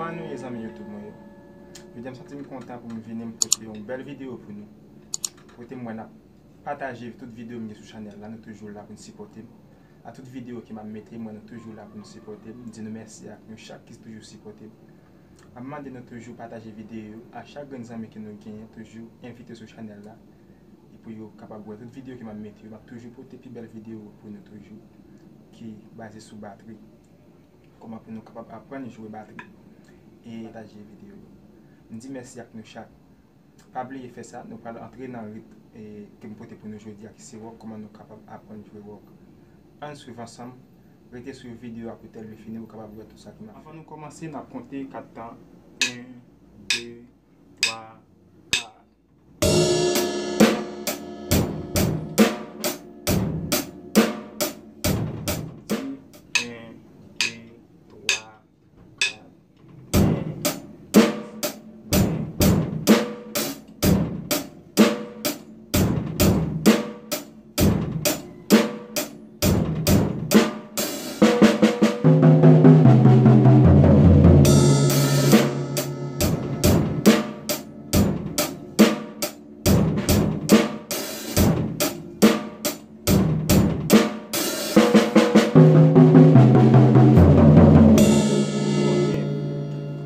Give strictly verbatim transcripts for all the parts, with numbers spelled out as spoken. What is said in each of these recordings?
Kòman nou ye, zanmi YouTube mwen yo? Jodi a m santi m kontan pou m vini, m pote yon bèl videyo pou nou. Kote m wè n ap pataje tout videyo m gen sou chanèl la, nou toujou la pou n sipòte m. A tout videyo ke m ap mete, m wè nou toujou la pou n sipòte m. M di nou mèsi ak nou chak ki toujou sipòte m. M ap mande nou toujou pataje videyo yo a chak grenn zanmi ke nou genyen, toujou envite sou chanèl la. E pou yo kapab wè tout videyo ke m ap mete yo, m ap toujou pote pi bèl videyo pou nou toujou, ki baze sou batri. Kòman pou nou kapab aprann jwe batri e pataje videyo yo. M di mèsi ak nou chak. Pa bliye fè sa, nou pral antre nan rit, e, ke m pote pou nou jodi a, ki se wòk, kòman nou kapab aprann jwe wòk. Ann swiv ansanm, rete sou videyo a pou tèl li fini, ou kapab wè tout sa ki m ap fè. Anvan nou kòmanse, n ap konte kat tan, en, de, twa, kat. Di, en, de, twa, kat.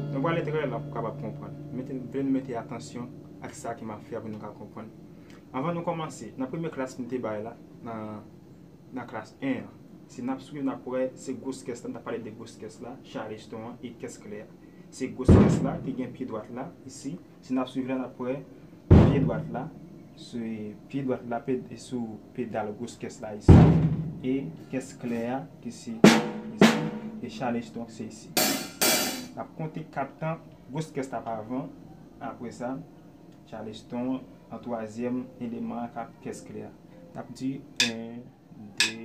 Nou prale trè lè pou kapab konprann. Mete, vle nou mete atansyon ak sa ke m ap fè a pou nou ka konprann. Anvan nou kòmanse, nan premye klas m te bay la, nan, nan klas en an, si n ap swiv, n ap wè se gwos kès la, n ap pale de gwos kès la, charleston an e kès klè a. Se gwos kès la ki gen pye dwat la, isi, si n ap swiv la, n ap wè pye dwat la, se pye dwat la ped-, sou pedal gwos kès la isi, e kès klè a ki se isi, e charleston ki se isi. N ap konte kat tan gwos kès la pa avan, apre sa, charleston an twazyèm eleman an k ap kès klè a. N ap di en, de,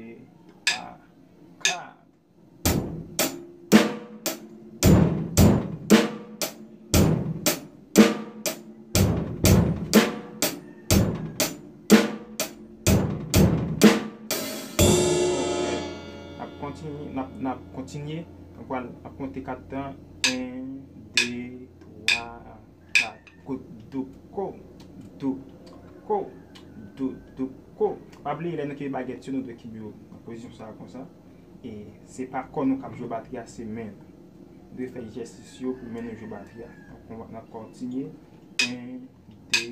twa, kat. N ap kontinye, n ap, n ap kontinye. N ap konte kat tan. En, de, twa, kat. Ko, do, ko, do, ko, do, do, ko. Pa bliye, lè nou kenbe bagèt yo, nou dwe kenbe yo nan pozisyon sa a konsa. E se pa kò nou k ap jwe batri a, se men nou. Nou dwe fè jès yo pou men nou jwe batri a. Donk, nou, n ap kontinye. En, de,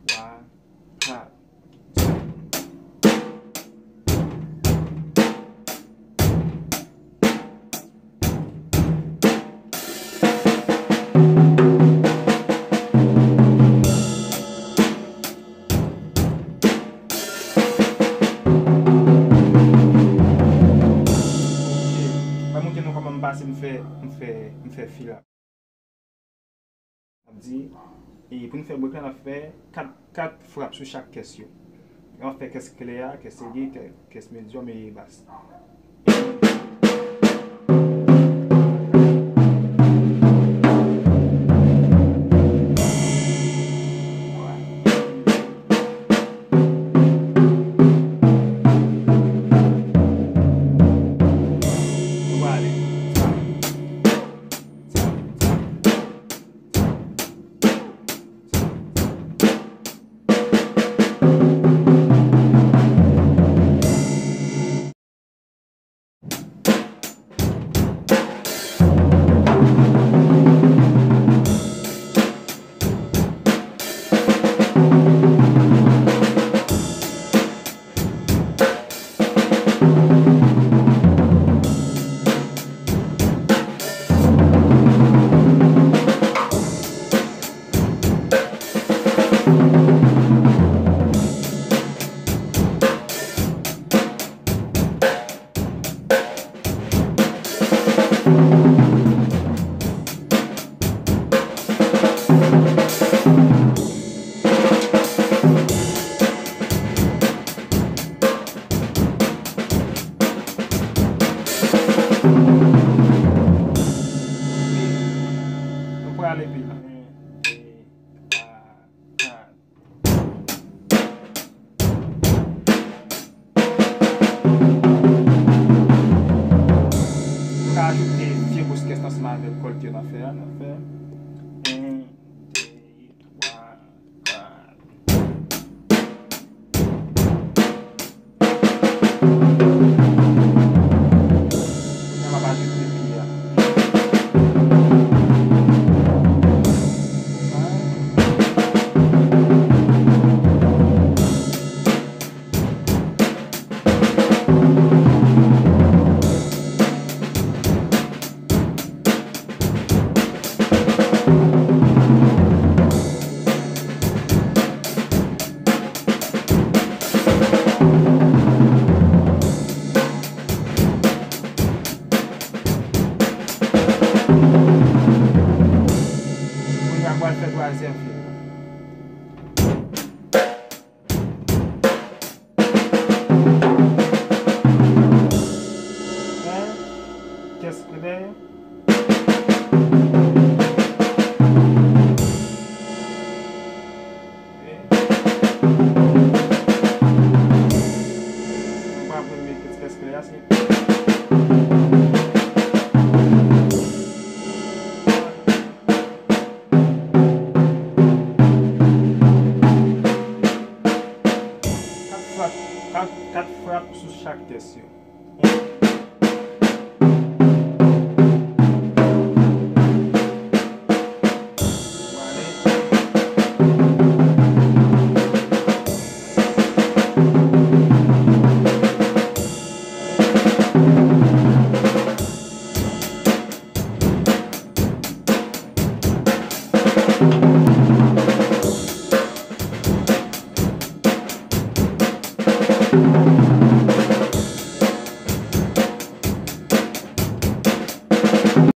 twa, kat. Mwen montre nou kòman m pase, m fè, m fè, m fè fi la. N ap di, e pou n fè brek la, n ap fè kat, kat frap sou chak kès yo. N ap fè kès klè a, kès egi, kè-, kès medyòm e bas. Twazyèm fil la. Fè kès klè. Mwen pa vle met kès klè a, se kat frap, kat, kat frap sou chak kès yo.